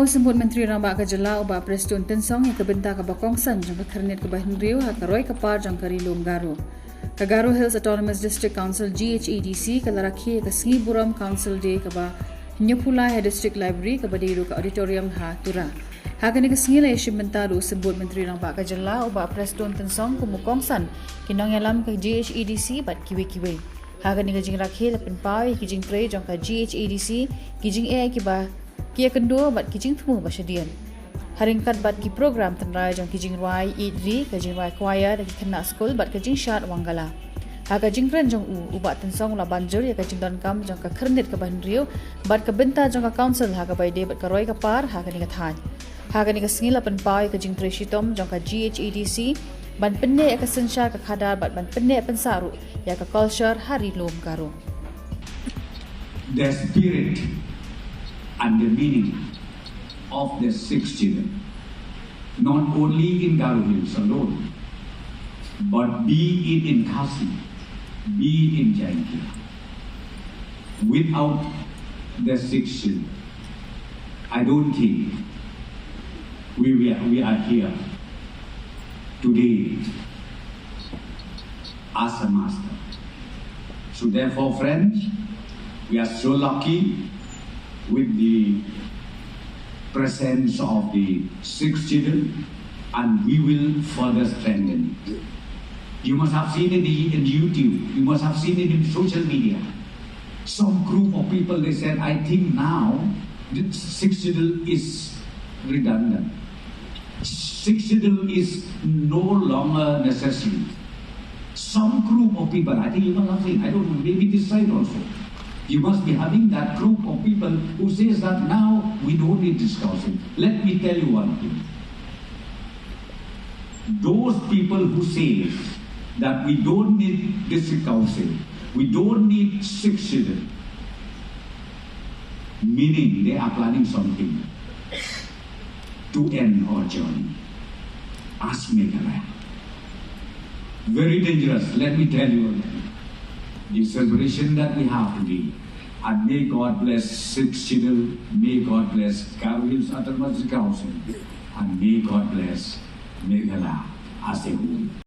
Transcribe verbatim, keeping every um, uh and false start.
U Symbud Myntri Rangbah ka Jylla u Bah Prestone Tynsong ïa ka bynta kaba kongsan jong ka khyrnit kaba hynriew ha ka roi ka par jong ka Ri Lum Garo. Ka Garo Hills Autonomous District Council, G H A D C, ka la rakhe ïa ka sngi burom Council Day kaba hynñiewphew lai ha District Library kaba dei ruh ka auditorium ha Tura. Ha kane ka sngi la ïashim bynta da u Symbud Myntri Rangbah ka Jylla u Bah Prestone Tynsong kum u kongsan ki nongïalam ka G H A D C bad kiwei kiwei. Ha kane ka jingrakhe la pynpaw ïa ki jingtrei jong ka G H A D C, ki jingeh kiba ki ïakynduh bad ki jingthmu ba shadien. Ha ryngkat bad ki program tynrai jong ki jingrwai ïeid ri, ka jingrwai choir da ki khynnah skul bad ka jingshad Wangala. Ha ka jingkren jong u, u Bah Tynsong u la ban jur ïa ka jingdonkam jong ka khyrnit kaba hynriew bad ka bynta jong ka Council ha kaba ïadei bad ka roi ka par ha kane ka thaiñ. Ha kane ka sngi la pynpaw ïa ka jingtrei shitom jong ka G H A D C ban pynneh ïa ka synshar ka khadar bad ban pynneh pynsah ruh ïa ka culture ha Ri Lum Garo. The spirit and the meaning of the sixth schedule, not only in Garo Hills alone, but be it in Khasi, be it in Jaintia. Without the sixth schedule, I don't think we, we, are, we are here today as a master. So therefore, friends, we are so lucky with the presence of the sixth schedule, and we will further strengthen it. You must have seen it in YouTube. You must have seen it in social media. Some group of people, they said, I think now the sixth schedule is redundant. Sixth schedule is no longer necessary. Some group of people, I think you must have seen, I don't know, maybe this side also. You must be having that group of people who says that now we don't need this council. Let me tell you one thing. Those people who says that we don't need district council, we don't need sixth schedule, meaning they are planning something to end our journey as Meghalaya. Very dangerous, let me tell you again. The celebration that we have today, and may God bless sixth schedule, may God bless Garo Hills Autonomous Council, and may God bless Meghalaya as a whole.